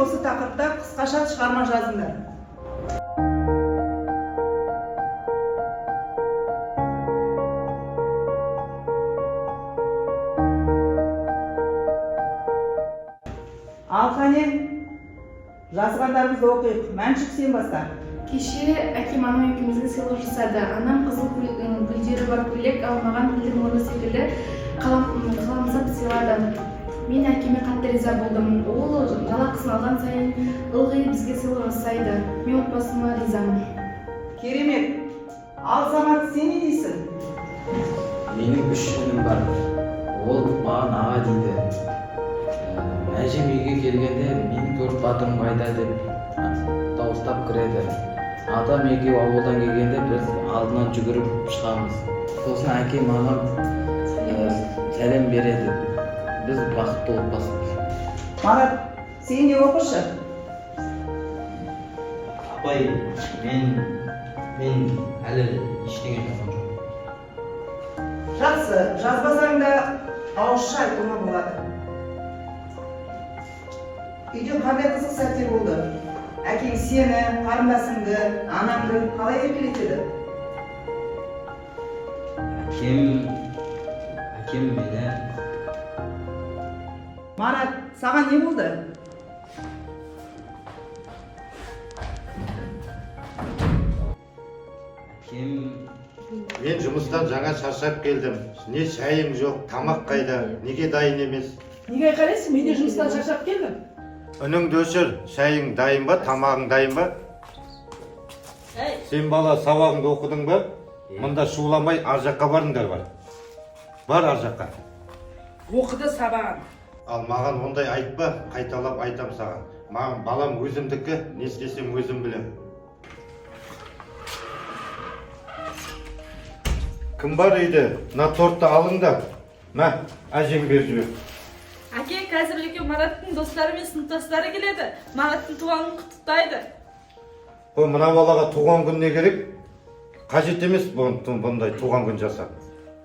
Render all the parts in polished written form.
осы тақырыпта қысқаша шығарма жазыңдар. Ал қане, жазғандарымызды оқиық. Мәншүк, сен баста. Кеше әкем анам екеумізге сыйлық жасады. Анам қызыл гүлдері бар көйлек, ал маған пілдің мұрны секілді қаламсап сыйлады. Мен әкеме қатты риза болдым. Ол жалақысын алған сайын ылғи бізге сыйлық жасайды. Мен отбасыма ризамын. Керемет. Ал Самат, сен не дейсің? Менің үш інім бар. Ол маған аға дейді. Әжем үйге келгенде «Менің төрт батырым қайда?» деп дауыстап кіреді. Атам екеуі ауылдан келгенде, біз алдынан жүгіріп шығамыз. Сосын әкем, анам сәлем береді. Біз бақытты отбасымыз. Марат, сен де оқышы. Апай, мен әлі ештеңе жазған жоқпын. Жақсы, жазбасаң да, ауызша айтуға болады. Үйде қандай қызық сәттер болды? Әкең сені, қарындасыңды, анаңды қалай еркелетеді? Әкем мені Марат, саған не болды? Әкем Мен жұмыстан жаңа шаршап келдім. Не шайың жоқ, тамақ қайда? Неге дайын емес? Неге айқайлайсың? Мен де жұмыстан шаршап келдім. Үніңді өшір. Шайың дайын ба, тамағың дайын ба? Сен, бала, сабағыңды оқыдың ба? Мында шуламай, ар жаққа барыңдар. Бар, бар ар жаққа. Оқыды сабағын. Ал маған ондай айтпа, қайталап айтам саған. Маған балам өзімдікі, не істесем, өзім білем. Кім бар үйде? Мына тортты алыңдар. Мә, әжең, беріп жібер. Әке, қазір үлкен Мараттың достары мен сыныптастары келеді. Мараттың туған күнін құттықтайды. Қой, мына балаға туған күн не керек? Қажет емес бұндай туған күн жасап.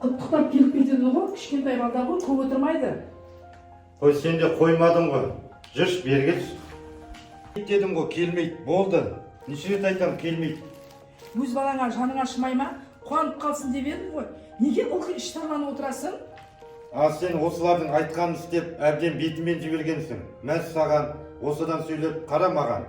Құттықтап келіп кетеді ғой, кішкентай балдар ғой, көп отырмайды. Қой, сен де қоймадың ғой. Жүрші, бері келші дедім ғой. Келмейді, болды. Неше рет айтамын, келмейді. Өз балаңа жаның ашымай ма? Қуанып қалсын деп едім ғой. Неге ылғи іштарланып отырасың? Ал сен осылардың айтқанын істеп, әбден бетімен жібергенсің. Мәз саған, осыдан сөйлеп қара маған.